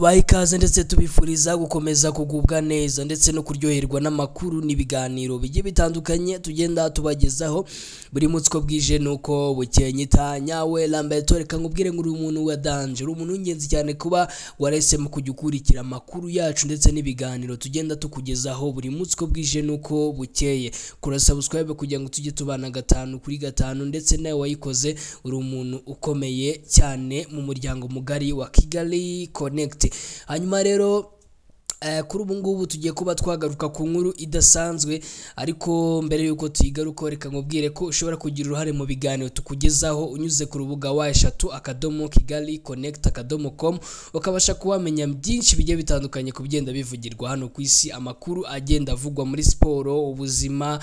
Tubaha ikaze ndetse tubifuriza gukomeza kugubwa neza ndetse no kuryoherwa n'amakuru n'ibiganiro bigiye bitandukanye tugenda tubagezaho buri munsi ko bwije nuko bukeye. Nyawe Lamberto, reka nkubwire ngo uri umuntu wa danger, uri umuntu w'ingenzi cyane kuba waresemo kujya ukurikira amakuru yacu ndetse n'ibiganiro tugenda tukugezaho buri munsi ko bwije nuko bukeye. Kora subscribe kugira ngo tujye tubana 5 kuri 5, ndetse nawe wayikoze uri umuntu ukomeye cyane mu muryango mugari wa Kigali Connect. Hanyuma rero kuri ubu ngubu tugiye kuba twagaruka ku nkuru idasanzwe, ariko mbere yuko tuyigaruka reka nkubwire ko ushobora kugira uruhare mu biganiro tukugezaho unyuze ku rubuga wa 3.kigaliconnect.com, ukabasha kuwamenya byinshi bigiye bitandukanye ku bigenda bivugirwa hano ku isi, amakuru agenda avugwa muri siporo, ubuzima,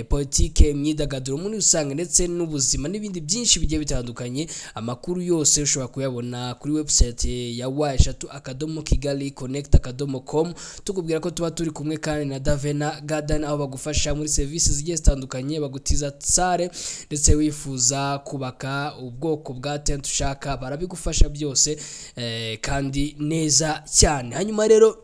politike, imyidagaduro muri rusange ndetse n'ubuzima n'ibindi byinshi bigiye bitandukanye. Amakuru yose ushobora kuyabona kuri website ya wa 3.kigaliconnect.com. Tukubwira ko tuba turi kumwe kandi na Davena Garden, aho bagufasha muri serivisi zigiye zitandukanye, bagutiza sare ndetse wifuza kubaka ubwoko bwa tent ushaka barabigufasha byose, kandi neza cyane. Hanyuma rero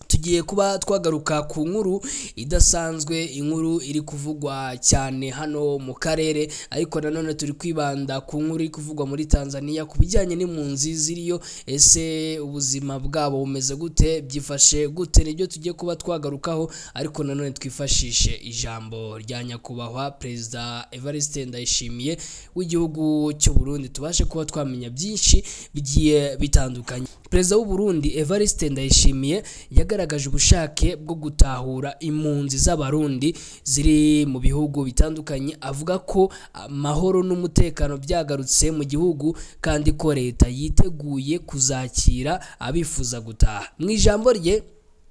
tugiye kuba twagaruka ku nkuru idasanzwe, inkuru iri kuvugwa cyane hano mu karere, ariko nanone turi kwibanda ku nkuru iri kuvugwa muri Tanzania ku bijyanye n'impunzi ziriyo. Ese ubuzima bwabo bumeze gute, byifashe gute? Nibyo tugiye kuba twagarukaho, ariko nanone twifashishe ijambo rya nyakubahwa Perezida Evariste Ndayishimiye w'igihugu cy'u Burundi, tubashe kuba twamenya byinshi bigiye bitandukanye. Perezida w'u Burundi Evariste Ndayishimiye yagaragaje ubushake bwo gutahura impunzi z'abarundi ziri mu bihugu bitandukanye, avuga ko amahoro n'umutekano byagarutse mu gihugu kandi ko leta yiteguye kuzakira abifuza gutaha. Mu ijambo rye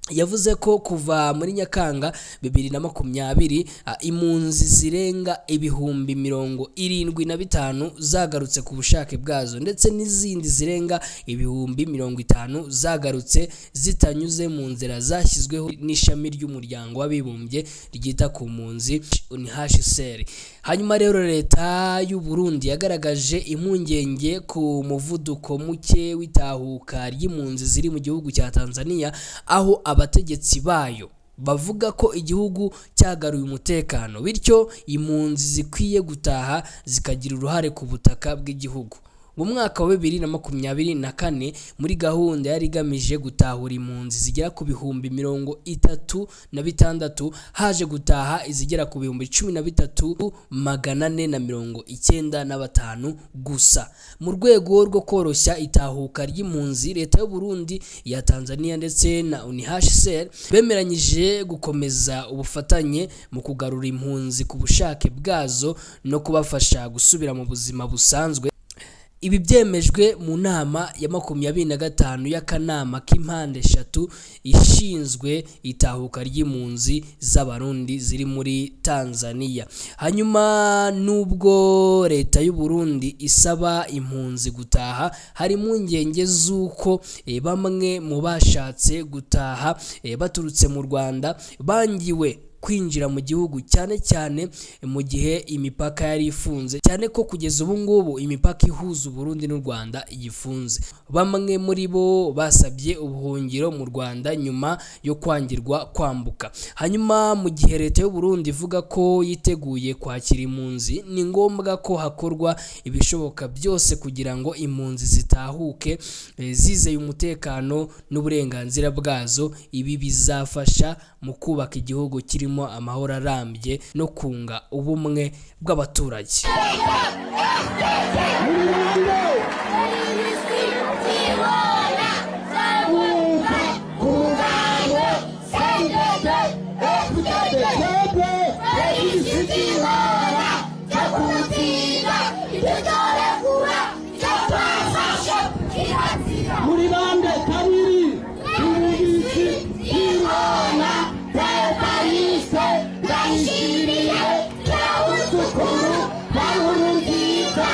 yavuze ko kuva muri Nyakanga 2020 impunzi zirenga 75,000 zagarutse ku bushake bwazo, ndetse n'izindi zirenga 50,000 zagarutse zitanyuze mu nzira zashyizweho n'ishami ry'umuryango w'abibumbye ryita ku mpunzi UNHCR. Hanyuma rero leta y'u Burundi yagaragaje impungenge ku muvuduko muke w'itahuka ry'impunzi ziri mu gihugu cya Tanzania, aho abategetsi bayo bavuga ko igihugu cyagaruye umutekano, bityo impunzi zikwiye gutaha zikagira uruhare ku butaka bw'igihugu. Mu mwaka wa 2024 muri gahunda yari igamije gutahura impunzi zigera ku 36,000 haje gutaha izigera ku 13,495 gusa. Mu rwego rwo koroshya itahuka ry'impunzi, leta y'u Burundi, ya Tanzania ndetse na UNHCR bemeranyije gukomeza ubufatanye mu kugarura impunzi ku bushake bwazo no kubafasha gusubira mu buzima busanzwe. Ibi byemejwe mu nama ya 25 y'akanama k'impande 3 ishinzwe itahuka ry'impunzi z'abarundi ziri muri Tanzania. Hanyuma nubwo leta y'u Burundi isaba impunzi gutaha, hari impungenge z'uko bamwe mu bashatse gutaha baturutse mu Rwanda bangiwe kwinjira mu gihugu, cyane cyane mu gihe imipaka yari ifunze, cyane ko kugeza ubu ngubu imipaka ihuza Burundi n'u Rwanda igifunze. Bamwe muri bo basabye ubuhungiro mu Rwanda nyuma yo kwangirwa kwambuka. Hanyuma mu gihe leta y'u Burundi ivuga ko yiteguye kwakira impunzi, ni ngombwa ko hakorwa ibishoboka byose kugira ngo impunzi zitahuke zizeye umutekano n'uburenganzira bwazo. Ibi bizafasha mu kubaka igihugu kirimo amahoro arambye no kunga ubumwe bw'abaturage. Muri bande kabiri ububiki irona Evariste Ndayishimiye twawutukuru barurungika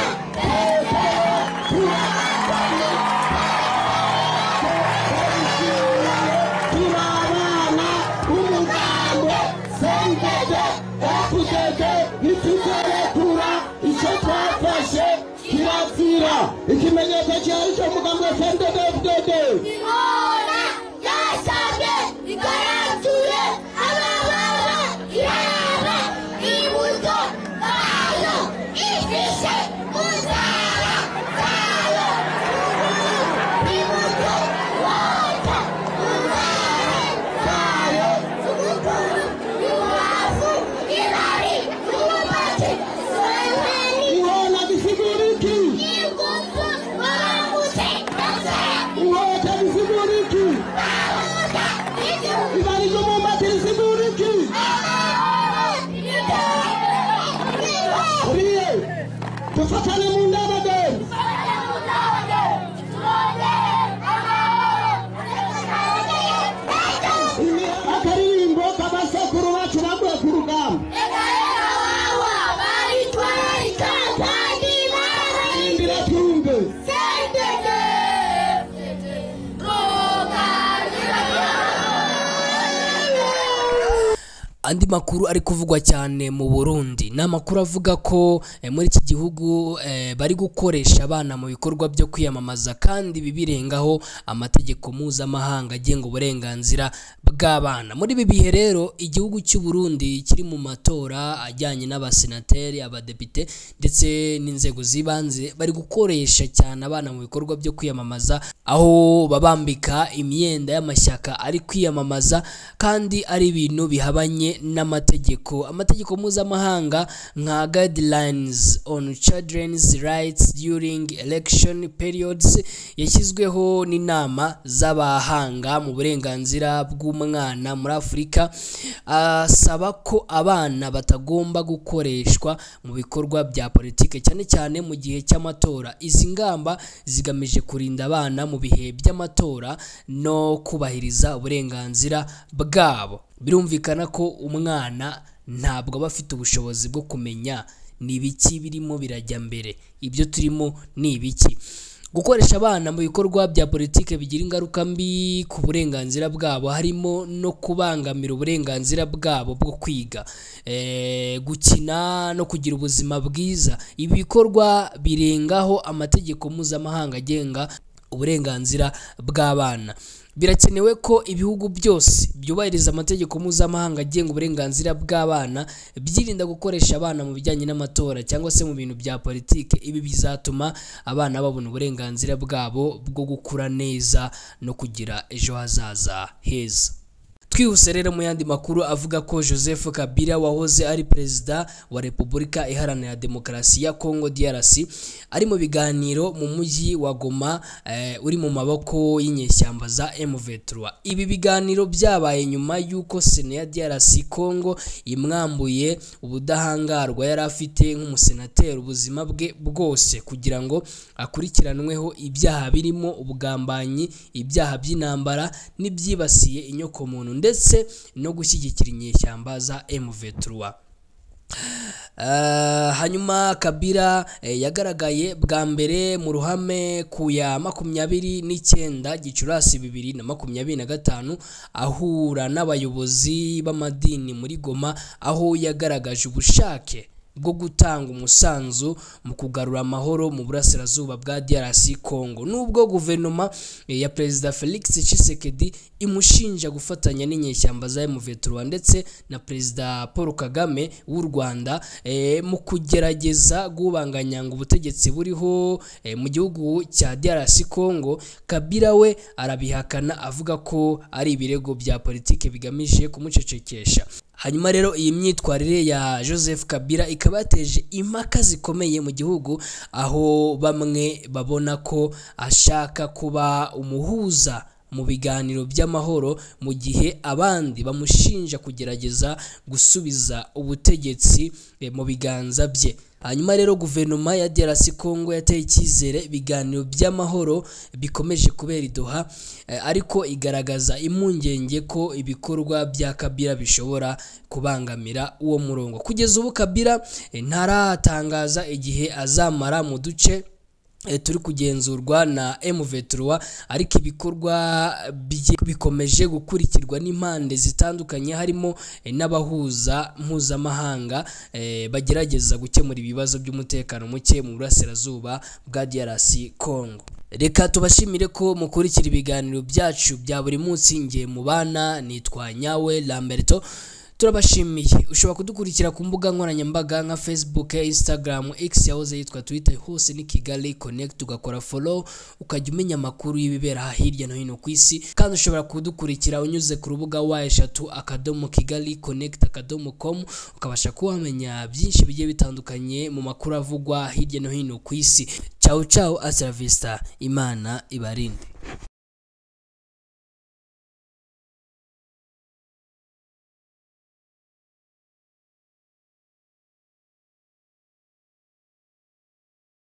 turabana umugambo CNDD FDD ntituzorekura icyo twafashe kirazira. Ikimenyetso cyari cyo mugambo CNDD FDD. Dufatane mu nda abagenzi. Akaririmbo k'abasokuru bacu baguye ku rugamba. Indira twumve. Andi makuru ari kuvugwa cyane mu Burundi ni amakuru avuga ko muri iki gihugu bari gukoresha abana mu bikorwa byo kwiyamamaza kandi bibirengaho amategeko mpuzamahanga agenga uburenganzira bw'abana. Muri ibi bihe rero igihugu cy'u Burundi kiri mu matora ajyanye n'abasenateri, abadepite ndetse n'inzego z'ibanze, bari gukoresha cyane abana mu bikorwa byo kwiyamamaza, aho babambika imyenda y'amashyaka ari kwiyamamaza kandi ari ibintu bihabanye n'amategeko. Amategeko mpuzamahanga nka Guidelines on Children's Rights During Election Periods yashyizweho n'inama z'abahanga mu burenganzira bw'umwana muri Afurika, asaba ko abana batagomba gukoreshwa mu bikorwa bya politike cyane cyane mu gihe cy'amatora. Izi ngamba zigamije kurinda abana mu bihe by'amatora no kubahiriza uburenganzira bwabo. Birumvikana ko umwana ntabwo aba afite ubushobozi bwo kumenya ni ibiki birimo birajya mbere, ibyo turimo ni ibiki. Gukoresha abana mu bikorwa bya politike bigira ingaruka mbi ku burenganzira bwabo, harimo no kubangamira uburenganzira bwabo bwo kwiga, gukina no kugira ubuzima bwiza. Ibi bikorwa birengaho amategeko mpuzamahanga agenga uburenganzira bw'abana. Birakenewe ko ibihugu byose byubahiriza amategeko mpuzamahanga agenga uburenganzira bw'abana, byirinda gukoresha abana mu bijyanye n'amatora cyangwa se mu bintu bya politike. Ibi bizatuma abana babona uburenganzira bwabo bwo gukura neza no kugira ejo hazaza heza. Twihuse rero mu yandi makuru avuga ko Joseph Kabila wahoze ari perezida wa Repubulika Iharanira Demokarasi ya Congo DRC ari mu biganiro mu mujyi wa Goma uri mu maboko y'inyeshyamba za M23. Ibi biganiro byabaye nyuma y'uko Sena ya DRC Congo imwambuye ubudahangarwa yari afite nk'umusenateri ubuzima bwe bwose kugira ngo akurikiranweho ibyaha birimo ubugambanyi, ibyaha by'intambara n'ibyibasiye inyokomuntu ndetse no gushyigikira inyeshyamba za M23. Hanyuma Kabila yagaragaye bwa mbere mu ruhame ku ya 29 Gicurasi 2025 ahura n'abayobozi b'amadini muri Goma, aho yagaragaje ubushake bwo gutanga umusanzu mu kugarura amahoro mu burasirazuba bwa DRC Congo. Nubwo guverinoma ya Perezida Felix Tshisekedi imushinja gufatanya n'inyeshyamba za M23 ndetse na Perezida Paul Kagame w'u Rwanda mu kugerageza guhubanganya ngo ubutegetsi buriho mu gihugu cya DRC Congo, Kabila we arabihakana avuga ko ari ibirego bya politike bigamije kumucecekesha. Hanyuma rero iyi myitwarire ya Joseph Kabila ikaba yateje impaka zikomeye mu gihugu, aho bamwe babona ko ashaka kuba umuhuza mu biganiro by'amahoro, mu gihe abandi bamushinja kugerageza gusubiza ubutegetsi mu biganza bye. Hanyuma rero guverinoma ya DRC Congo yateye icyizere ibiganiro by'amahoro bikomeje kubera i Doha, ariko igaragaza impungenge ko ibikorwa bya Kabila bishobora kubangamira uwo murongo. Kugeza ubu Kabila ntaratangaza igihe azamara mu duce turi kugenzurwa na M23, ariko ibikorwa bikomeje gukurikirwa n'impande zitandukanye harimo n'abahuza mpuzamahanga bagerageza gukemura ibibazo by'umutekano muke mu burasirazuba bwa DRC Congo. Reka tubashimire ko mukurikira ibiganiro byacu bya buri munsi. Nge mubana nitwa Nyawe Lamberto, turabashimiye. Ushobora kudukurikira ku mbuga nkoranyambaga nka Facebook, Instagram, X yahoze yitwa Twitter, hose ni Kigali Connect, ugakora follow ukajya umenya amakuru y'ibibera hirya no hino ku isi. Kandi ushobora kudukurikira unyuze ku rubuga w3.kigaliconnect.com, ukabasha kuhamenya byinshi bigiye bitandukanye mu makuru avugwa hirya no hino ku isi. Ciao ciao, hasta la vista. Imana ibarinde.